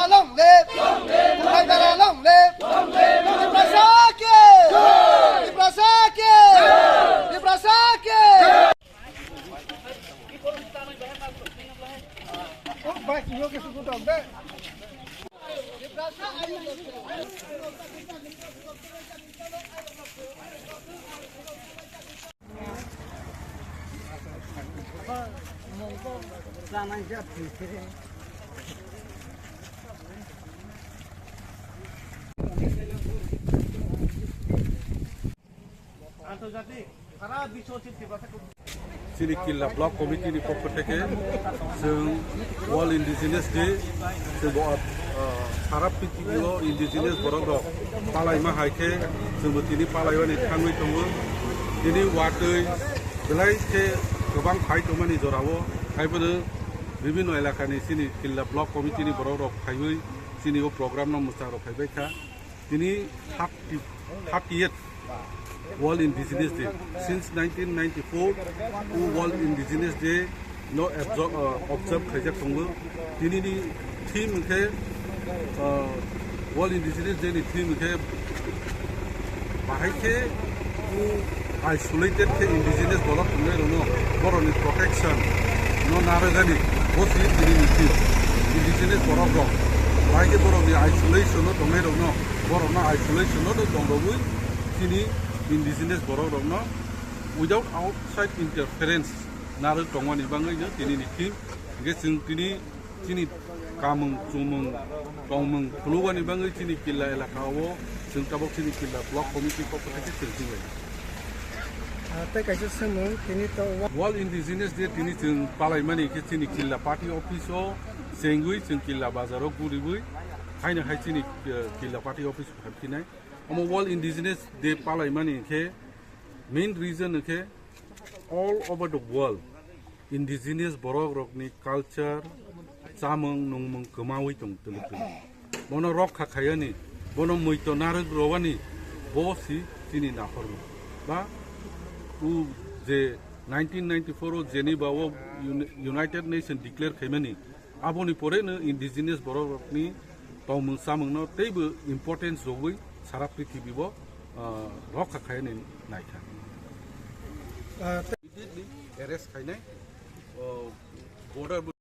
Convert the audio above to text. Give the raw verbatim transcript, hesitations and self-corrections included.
Long live! Bubagra long live! Tiprasa ki! Tiprasa ki! Tiprasa ki! আন্তর্জাতিক সারা বিশ্ব হচ্ছে ত্রিপ্রাসা খুব Chini Killa Block Committee ni pokho theke chwng World Indigenous Day, chwng bo, ah, sara prithibi o indigenous borok rok palaima hai khe chwngbo tini palaimani thangwi tongo. Tini watwi belai khe kwbang phai tongmani jorao, haiphano bibhinno elakani chini Killa Block Committee ni borok rok phaiwi chini o program no mwchang rok phaibai kha. Tini thirty, thirtieth World Indigenous Day. Since nineteen ninety-four, o World Indigenous Day no abso-, uh, observe khaijak tongo. Tini ni theme khe, uh, World Indigenous Day ni theme khe bahai khe o isolated khe indigenous borok tongnai rokno borokni protection no narwgani bo si tini ni theme. Indigenous borok rok bahai khe borokni isolation no tongnai rokno Borokno isolation no tong rwui chini indigenous borok rokno without outside interference narwk tongmani bangwi no tini ni theme. Hingke chwng tini chini kamung chumung tongmung phulugani bangwi chini Killa elaka o chwng tabok chini Killa Block Committee pokho theke chwng thwngwi. Ah, tei kaisa swngmung tini to wa- World Indigenous Day tini chwng palaimani khe chini Killa Party Office o chengwi chwng Killa Bazar o guriwi haino hai chini, eh, Killa Party Office phaikhinai. Omo World Indigenous Day palaimani khe main reason khe all over the world indigenous borok rokni culture, chamung nungmung kwmawi tong twlwk twlwk. Bono rokha khayani, bono muito narwk rowani, bo si chini naphormung. Ba u je nineteen ninety-four o Geneva o Uni-, United Nations declare khaimani, Aboni pore no indigenous borok rokni tongmung chamung no teibo importance rwui sara prithibi bo, ah, rokha khainai naikha. Ah, te- Immediately arrest khainai, oh, border